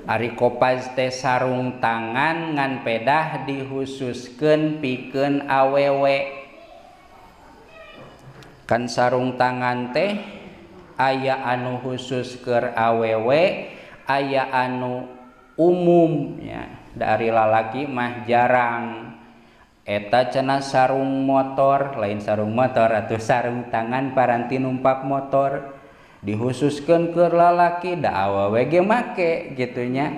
Ari kopaz teh sarung tangan ngan pedah dihususkeun pikeun awewe. Kan sarung tangan teh aya anu khusus keur awewe, aya anu umum nya. Dari lalaki mah jarang. Eta cenah sarung motor, lain sarung motor atuh sarung tangan paranti numpak motor. Dihususkeun keur lalaki da awewe ge make kitu nya.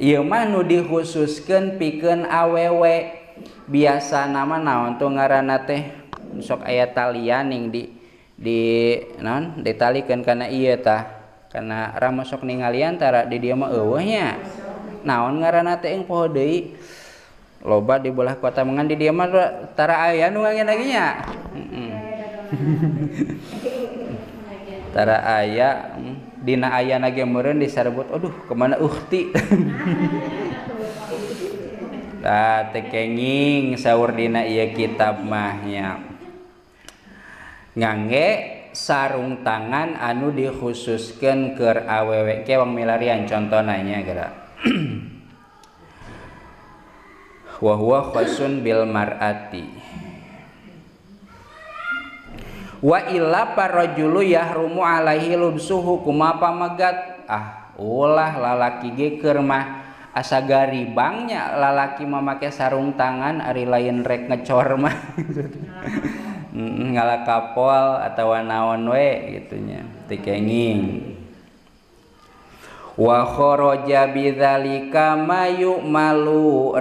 Ieu mah nu dikhususkeun pikeun awewe. Biasana mah naon tuh ngaranna teh sok aya talian ning di naon ditalikeun kana ieu tah. Kana rama sok ningalian tara di dieu mah eueuh nya. Naon ngaranna teh euy poho deui. Loba di belah kota mengan di dieu mah tara aya nu ngangge lagi nya. Tara aya dina ayana ge meureun disarebut aduh kemana ukhti. Tah teu kenging saur dina ieu kitab mah nya. Ngangge sarung tangan anu dikhususkeun keur awewe ke wong milarian contona nya geura. Wa huwa khasun bil mar'ati. Wa illa parajulu yahrumu alaihi lubsuhu kumaha pamegat. Ah ulah lalaki ge keur mah asa garibangnya lalaki mah make sarung tangan ari lain rek ngecor mah. Ngalakapol atawa naon we kitu nya teu kenging. Wa kharaja bidzalika ma yu'malu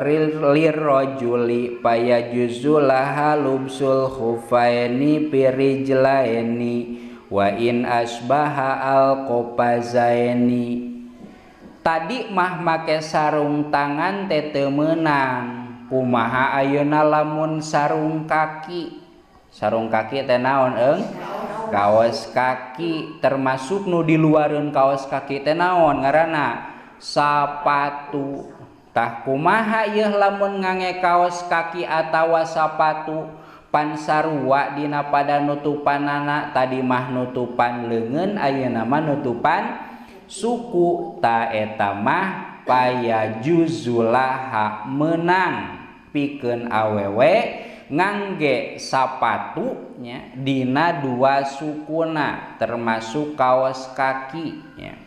lirrajuli payajuzu laha lubsul khufaini pirijlaini wa in asbaha alqafazaini. Tadi mah make sarung tangan teh teu meunang. Kumaha ayeuna lamun sarung kaki? Sarung kaki teh naon eung? Kaos kaki, termasuk nu diluareun kaos kaki teh naon ngaranna? Sapatu. Tah kumaha ieu lamun ngange kaos kaki atawa sapatu pan sarua dina pada nutupanana, tadi mah nutupan leungeun ayeuna mah nutupan suku. Ta eta mah payajuzulaha meunang pikeun awewe ngangge sapatu nya dina dua sukuna termasuk kaos kaki nya.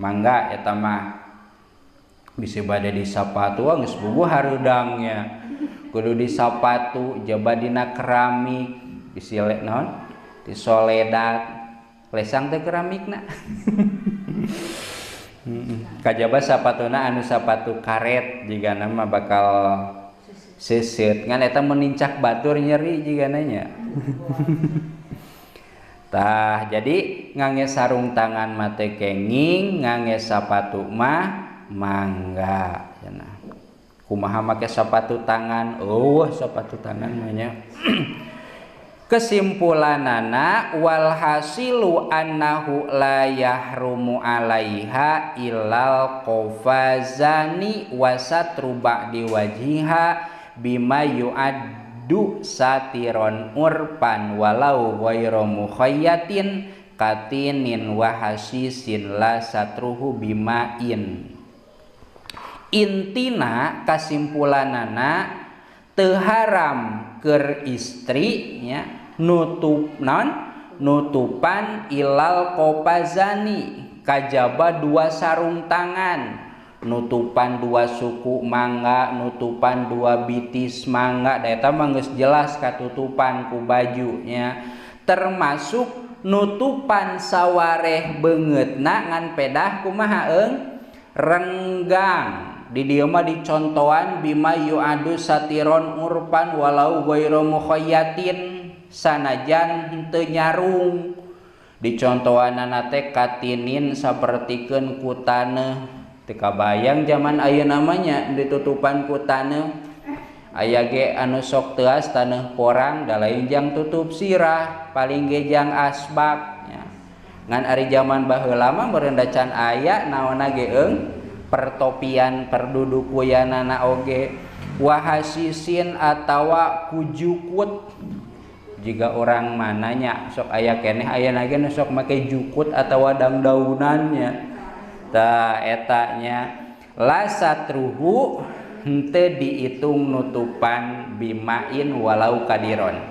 Mangga eta mah bisi bade di sapatu geus bubuh hareudang nya. Kudu di sapatu jaba dina keramik bisi naon disoledat lesang teh keramikna. Kajaba sapatuna anu sapatu karet jigana mah bakal seset ngan eta menincak batur nyeri jigana nya. Tah jadi ngangge sarung tangan mah teu kenging, ngangge sapatu mah mangga cenah. Kumaha make sapatu tangan? Eueuh sapatu tangan mah nya. Kesimpulanana walhasilu annahu la yahrumu alaiha illal qafazani wasatru ba'di wajhiha bima yu'addu satiron urpan walau ghairu mukhayyatin katinin wa hasisin la satruhu bima'in. Intina kasimpulanana teu haram keur istri nya nutup naon nutupan ilal qafazani kajaba dua sarung tangan, nutupan dua suku mangga, nutupan dua bitis mangga, da eta mah geus jelas katutupan ku baju nya. Termasuk nutupan sawareh beungeutna ngan pedah kumaha eung renggang. Di dieu mah dicontohan bima yu'adu satiron urpan walau ghairu mukhayyatin sanajan henteu nyarung. Dicontohanana teh katinin sapertikeun ku taneuh. Teu kabayang zaman ayeuna mah nya ditutupan ku taneuh. Aya ge anu sok teuas taneuh porang da lain jang tutup sirah, paling ge jang asbak nya. Ngan ari jaman baheula mah meureun da can aya naonna ge eung pertopian perdudukuyanana oge wahasisin atawa kujukut. Jika orang mananya sok aya keneh aya lagi nu sok make jukut atawa dangdaunannya. Tah eta nya la satruhu henteu diitung nutupan bimain walau kadiron.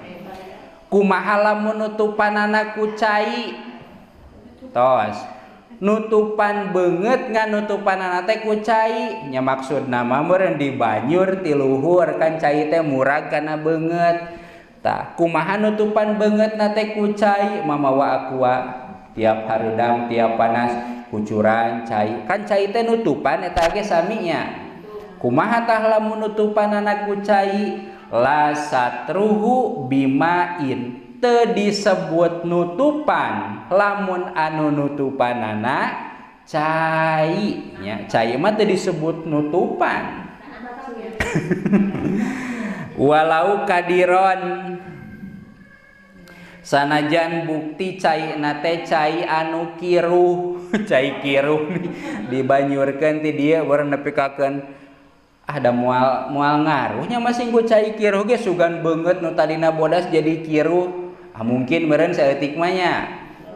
Kumaha lamun nutupanana ku cai? Tos nutupan beungeut ngan nutupanana teh ku cai nya, maksudna mah meureun dibanyur ti luhur kan cai teh murag kana beungeut. Tah kumaha nutupan beungeutna teh ku cai? Mamawa aqua tiap hareudang tiap panas kucuran cai, kan cai teh nutupan eta ge sami nya. Kumaha tah lamun nutupanana ku cai? La satruhu bimain, teu disebut nutupan lamun anu nutupanana cai nya. Cai mah teu disebut nutupan. Walau kadiron, sanajan bukti cai na teh cai anu kiruh. Cai kiruh dibanyurkeun ti dieu baru nepikakeun ada mual mual ngaruhnya masing ku cai kiruh ge sugan beungeut nu tadina bodas jadi kiruh. Ah mungkin meureun saeutik mah nya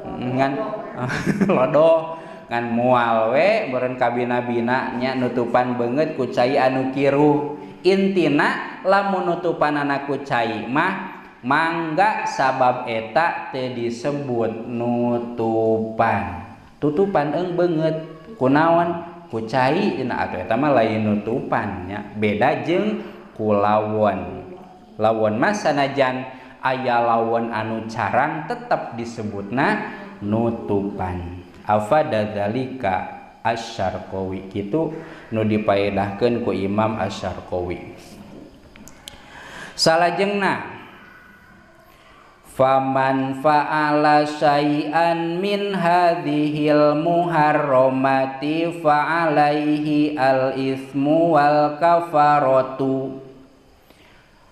ngan lodoh ngan mual we meureun kabina-bina nya nutupan beungeut ku cai anu kiruh. Intina lamun nutupanana ku cai mah mangga, sabab eta teu disebut nutupan. Tutupan eung beungeut kunaon? Ku cai cenah atuh eta mah lain nutupan nya. Beda jeung ku lawon. Lawon mah sanajan aya lawon anu carang tetep disebutna nutupan. Afada dzalika Asy-Syarqawi, kitu nu dipaedahkeun ku Imam Asy-Syarqawi. Salajengna faman fa'ala syai'an min hadhil muharramati fa'alaihi al-itsmu wal kafaratu.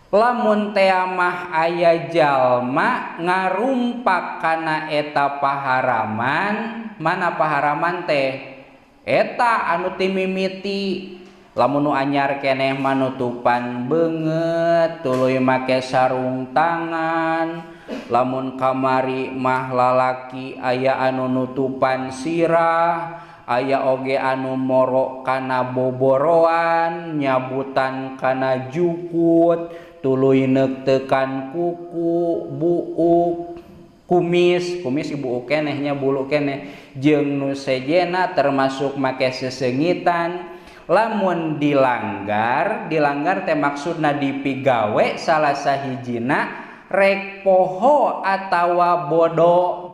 Lamun teamah aya jalma ngarumpak kana eta paharaman, mana paharaman teh? Eta anu timimiti. Lamun nu anyar keneh manutupan beungeut tuluy make sarung tangan. Lamun kamari mah lalaki aya anu nutupan sirah, aya oge anu moro kana boboroan, nyabutan kana jukut, tuluy neuktekan kuku, buuk, kumis, kumis ibu keneh nya bulu keneh, jeung nu sejena termasuk make sesengitan. Lamun dilanggar, dilanggar teh maksudna dipigawe salah sahijina rek poho atawa bodoh.